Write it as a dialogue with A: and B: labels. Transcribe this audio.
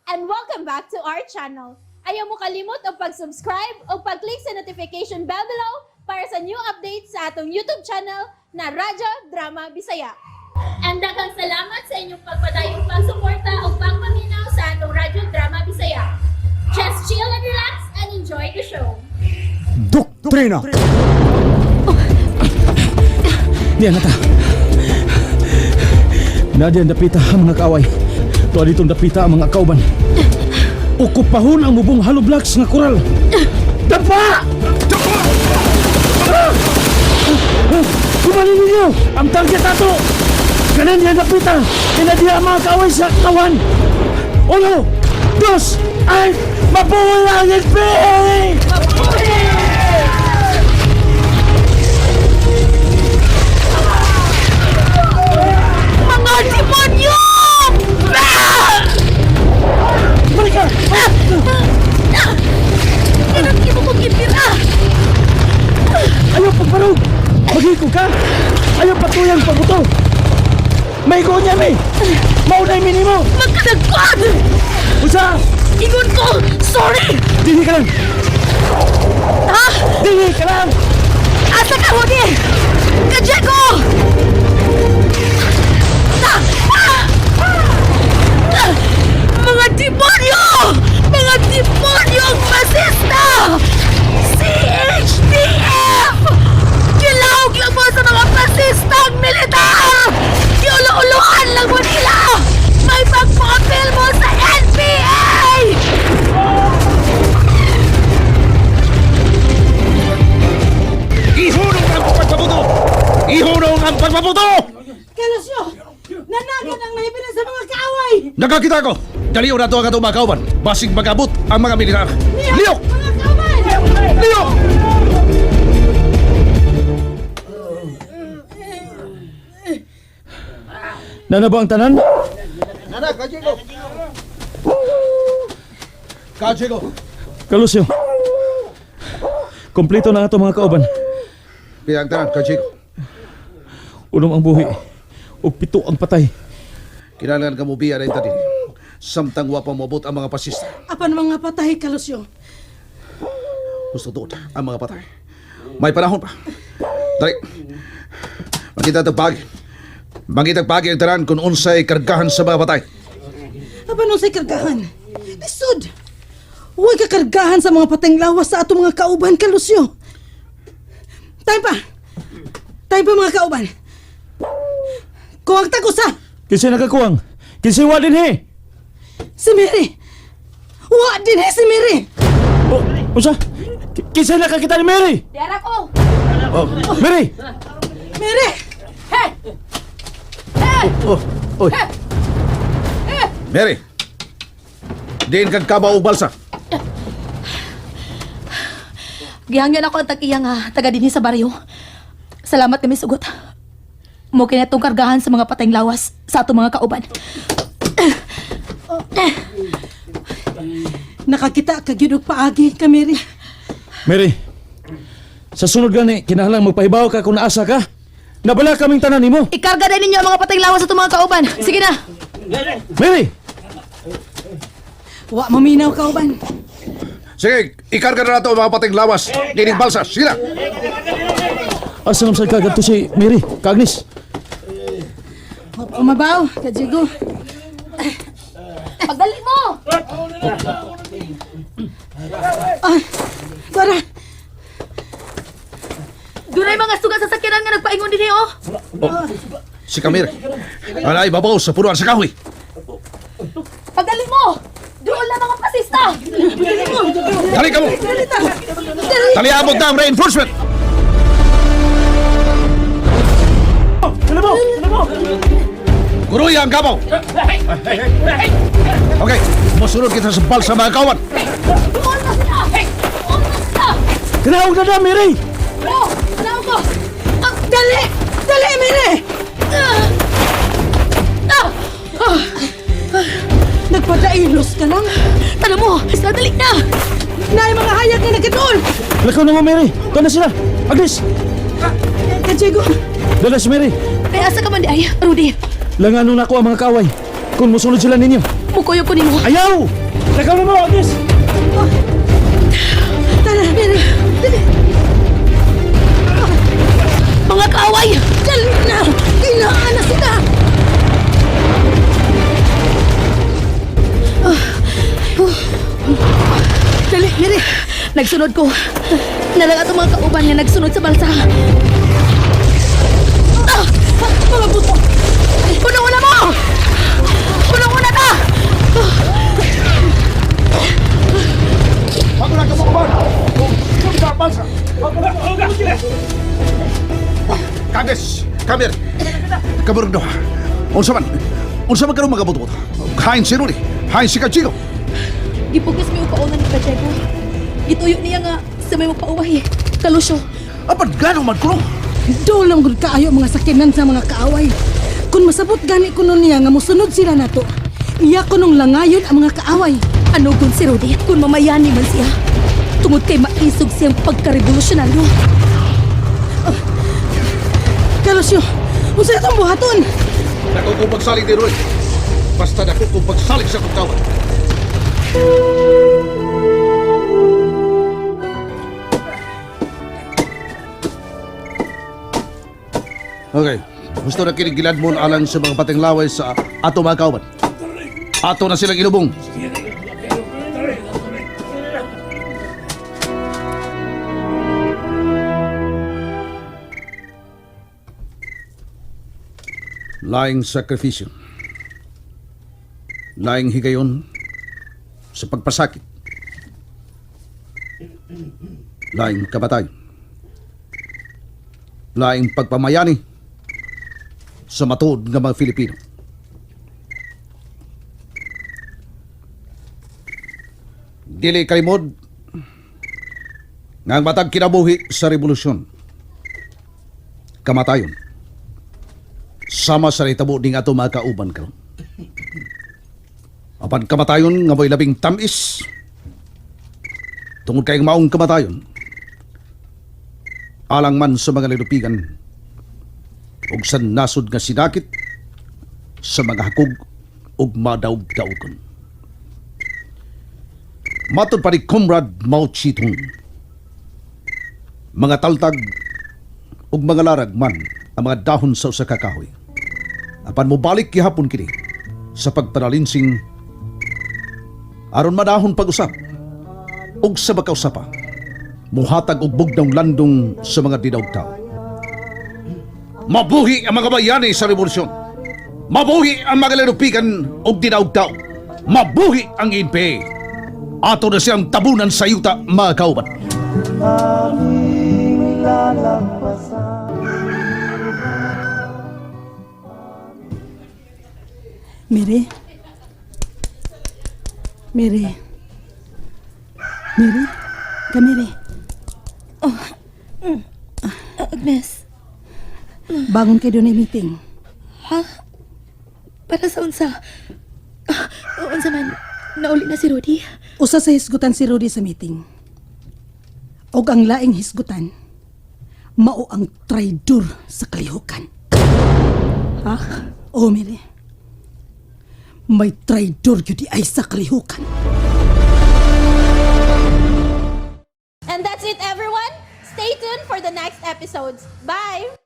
A: And welcome back to our channel. Ayaw mo kalimot og pag-subscribe o pag-click sa notification bell below para sa new updates sa atong YouTube channel na Radyo Drama Bisaya. And daghang salamat sa inyong pagpadayong pagsuporta o pagpaminaw sa atong Radyo Drama Bisaya. Just chill and relax and enjoy the show.
B: Doktrina!
C: Diyan na ta. Nadia dapita ang mga kaaway. Tuwa ditong dapita ang mga kauban. Ukupahon ang mubong hollow blocks nga koral. Dampa! Ah! Ah! Kumanin ninyo! Ang target ato! Kanan diyan dapita! Kinadiya ang mga kaaway sa kawan! Uno! Dos! Ay! Mabuhay ang NPA!
D: Mga demonyo!
C: Balik ka!
D: Tinangki mo kong ipira!
C: Ayaw pagbarog! Maghiko ka! Ayaw patuyang pagbuto! May niya mi! Maunay minimo!
D: Magkadagkod!
C: Usa!
D: Ingon ko! Sorry!
C: Dili ka lang!
D: Ha?
C: Dili ka lang!
D: Asa ka, Hudi? Kajeko! Ah! Ah! Ah! Mga demonyo! Mga demonyong pasista! CHDF! Kilawag lang mo sa mga pasistang militar! Kiulo-uloan lang mo nila! May pagpapil mo sa NPA!
E: Ihunong ang pagpabuto! Ihunong ang pagpabuto!
F: Kalusyo! Nanagan ang nahibilan sa mga kaaway!
E: Nakakita ko! Daliw na ito ang atong mga kauban. Basig magabot ang mga militar. Liyok!
F: Mga kauban!
E: Liyok!
C: Nana ba ang tanan?
E: Nana, kachiko! Kachiko!
C: Kalusyo. Kompleto na ato mga kauban.
E: Piyang tanan, kachiko.
C: Unom ang buhi. Ug pito ang patay.
E: Kinahanglan ka mo biya na din. Samtang wa pa moabot ang mga pasista.
F: Apan mga patay, Kalusyo.
E: Gusto doon ang mga patay. May panahon pa. Dali. Makita itong pagi. Makita pagi ang tanan kung unsay kargahan sa mga patay.
F: Apan unsay kargahan? Lisod! Huwag ka kargahan sa mga patayng lawas sa atong mga kauban, Kalusyo. Time pa! Time pa mga kauban! Kuwag tag-usa!
C: Kinsa nakakuwang? Kinsa wa dinhi?
F: Si Mary! Wa din eh si Mary!
C: Oh, unsa? Kinsa nakakita ni Mary?
A: Diara ko!
E: Oh,
C: Mary!
F: Mary!
E: oh, oy. Mary. Diin kag kabaw og balsa.
D: Gihangyan ako ang tag-iya nga taga dinhi sa baryo. Salamat kami sugot. Mo kinatong kargahan sa mga patayng lawas sa atong mga kauban.
F: Nakakita ka gyud og paagi ka, Mary.
C: Mary. Sa sunod gani, kinahanglan magpahibaw ka kung naasa ka. Nabala kaming tanan nimo.
D: Ikarga din ninyo ang mga patayng lawas sa atong mga kauban. Sige na.
C: Mary!
F: Wa maminaw kauban.
E: Sige, ikarga na nato ang mga pating lawas. Dining balsa. Sige na.
C: Asa naman sa kagadto si Mary, Kaagnes?
F: Umabaw, Kajigo.
D: Pagdali mo.
F: Ah, tara!
D: Dunay mga sugat sa sakyanan nga nagpaingon dinhi oh.
E: Oh, si Kamir. Alay, babaw sa punuan sa kahoy.
D: Pagdali mo. Doon lang mga pasista.
E: Dali ka mo. Dali abot na ang reinforcement.
C: Ano mo? Ano mo?
E: Kuruya ang kabaw. Okay, musunod kita sa balsa mga kawan.
D: Doon na sila. Doon na sila.
C: Kinaog na na, Mary!
D: Oh, tanaw ko.
F: Ah, dali! Dali, Mary!
D: Ah! Ah!
F: Nagpadailos ka lang.
D: Tanaw mo, isla dali na.
F: Naay mga hayag nga nagkatuol!
C: Lakaw na mo, Mary! Tuwa na sila! Agnes!
F: Kajigo,
C: Dala si Mary!
D: Kaya asa ka man di ay, Rudy.
C: Langano na ako ang mga kaaway. Kung musunod sila ninyo.
D: Mukuyo ko nimo.
C: Ayaw! Lakaw na mo, Agnes!
F: Tara, Mary! Dali!
D: Mga kaaway!
F: Dali na! Kinaan na sila!
D: Dali, Mary! Nagsunod ko. Nalang atong mga kauban nga nagsunod sa balsa. Ah!
F: Mga buto!
D: Puno na mo! Puno na ta!
E: Bago na kamukuban! Kagis! Kamir! Kaburdo! Unsa man? Unsa man karon mga butot? Hain si Rudy! Hain si Kachigo!
D: Gipugos mi og pauna ni Pacheco. Gituyo niya nga sa may magpauwahi. Kalusyo.
E: Apan gano man kuno?
F: Dool lang gud kaayo ang mga sakinan sa mga kaaway. Kung masabot gani kuno niya nga mosunod sila nato, iya kunong langayon ang mga kaaway.
D: Ano gun si Rudy kung mamayani man siya? Tungod kay maisog siyang pagkarevolusyonaryo.
F: Kalusyo, unsa itong buhaton?
E: Dako kong pagsalig ni Rudy. Basta dako kong pagsalig sa kong kawan. Okay. Gusto na kinigilad mo alang sa mga pating laway sa ato mga kawan. Ato na silang ilubong. Laing sakripisyo. Laing higayon sa pagpasakit. Laing kabatay. Laing pagpamayani sa matuod nga mga Filipino. Dili kalimod nga ang matag kinabuhi sa revolusyon. Kamatayon sama sa nahitabo ning ato mga kauban karon. Apan kamatayon nga mo'y labing tamis tungod kay maong kamatayon alang man sa mga lilupigan ug sa nasod nga sinakit sa mga hakog ug madaog-daogon. Matod pa ni Comrade Mao Zedong, mga taltag ug mga larag man ang mga dahon sa usa ka kahoy. Apan mobalik gihapon kini sa pagpanalinsing aron madahon pag-usap ug sa makausapa muhatag og bugnaw landong sa mga dinaog-tao. Mabuhi ang mga bayani sa revolusyon. Mabuhi ang mga linupikan ug dinaog-tao. Mabuhi ang NPA. Ato na siyang tabunan sa yuta, mga kauban.
F: Mary? Mary? Mary? Kamiri,
D: Agnes,
F: bangon kay doon meeting.
D: ha? Para sa unsa? Ah, unsa man, nauli na si Rudy.
F: Usa sa hisgutan si Rudy sa meeting. Og ang laing hisgutan, mao ang traidor sa kalihukan.
D: Ha?
F: Oo, Mary. May traidor gyud ay sa kalihukan.
A: And that's it, everyone. Stay tuned for the next episodes. Bye!